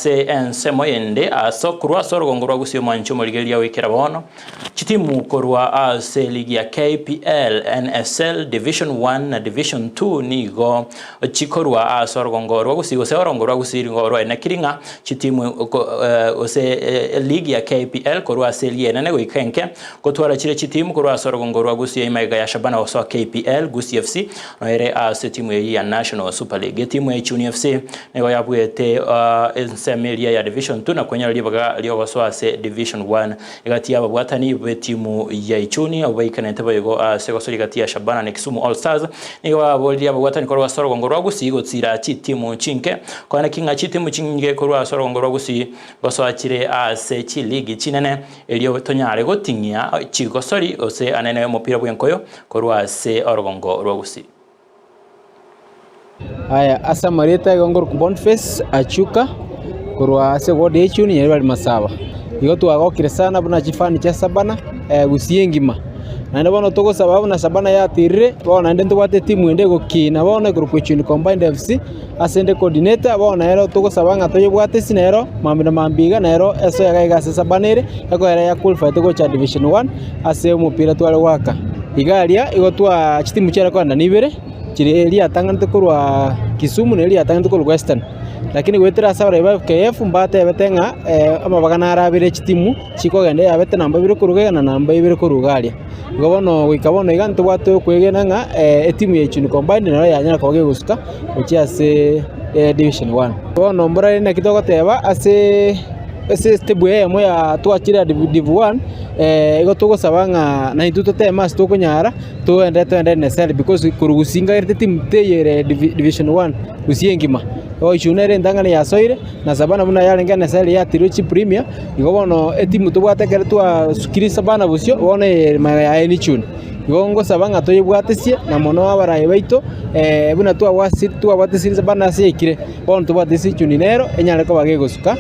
Ase ensemo ende, ase korwa ase orogongo rwa Gusii omwanchi omorigereria goikera bono, chitimu korwa ase eligi ya KPL, NSL, Division One na Division Two nigo chikorwa ase orogongo rwa Gusii gose orongo rwa Gusii nigo rwaenekiri ng'a chitimu gose eligi ya KPL korwa ase eligi enene goika enke gotwara chire chitimu korwa ase orogongo rwa Gusii emegega ya Shabana gosoa KPL, Gusii FC noere ase etimu eyio ya National Super League. Etimu ya Ichuni FC nigo yabuete ensemo eria ya Division 2 na konyora ribaga riogosoa ase Division 1. Egati y'ababwatani b'etimu ya Ichuni abwo baikanete boigo ase gosoria egati ya Shabana na Kisumu All Stars nigo baboririe ababwatani korwa ase orogongo rwa Gusii gotsira chitimu chinke koeneki ng'a chitimu chinge korwa ase orogongo rwa Gusii gosoa chire ase chiligi chinene erio tonyare goting'ia chigosori gose anene omopira bw'enkoyo korwa ase orogongo rwa Gusii. Aya, ase amarieta igo nkorokwa Boniface Achuka, korwa ase eward ya Ichuni Nyaribari Masaba. Igo twagokire sana buna chifani chia Sabana Gusii engima. Naende bono togosaba buna Sabana yatirire, bono naende ntobwate etimu ende egokina bono ekorokwa Ichuni Combined FC, ase inde coordinator, bono nero togosaba ng'a toyebwate ase nero mambia na mambia iga nero esoe iga iga ase Sabana ere, ekoera ya qualified gocha division one, ase omopira tware goaka. Iga aria igo twa chitimu chiare kogenda nibere, chire riatang'anete korwa Kisumu na eria riatang'anete korwa Western. Lakini goetera ase abarai ba FKF mbatebete ng'a amabaga naro abere chitimu chikogenda eyabete namba ibere korwa iga na namba ibere korwa iga aria. Igo bono goika bono iga ntobwate okwegena ng'a etimu ya Ichuni Combined nero yanyara koba kegosuka gochia ase division one. Bono mborare naki togoteba ase ase estep eyemo ya twachire div one, igo togosaba ng'a naintwe toteme ase tokonyara togende togende NSL because korwa gusii nkagerete timu teiyo ere division one gusii engima. Bono Ichuni nere entang'ani yasoire na Savannah buna yarenge NSL yatirwe chipremier, igo bono etimu tobwate ekero twasukire Savannah bosio bono eye magega yaye ni Ichuni. Igo ngosaba ng'a toyebwatesie na mono abarayi baito buna twabwatesire Savannah ase yaikire, bono tobwatesie Ichuni nero enyare koba gegosuka.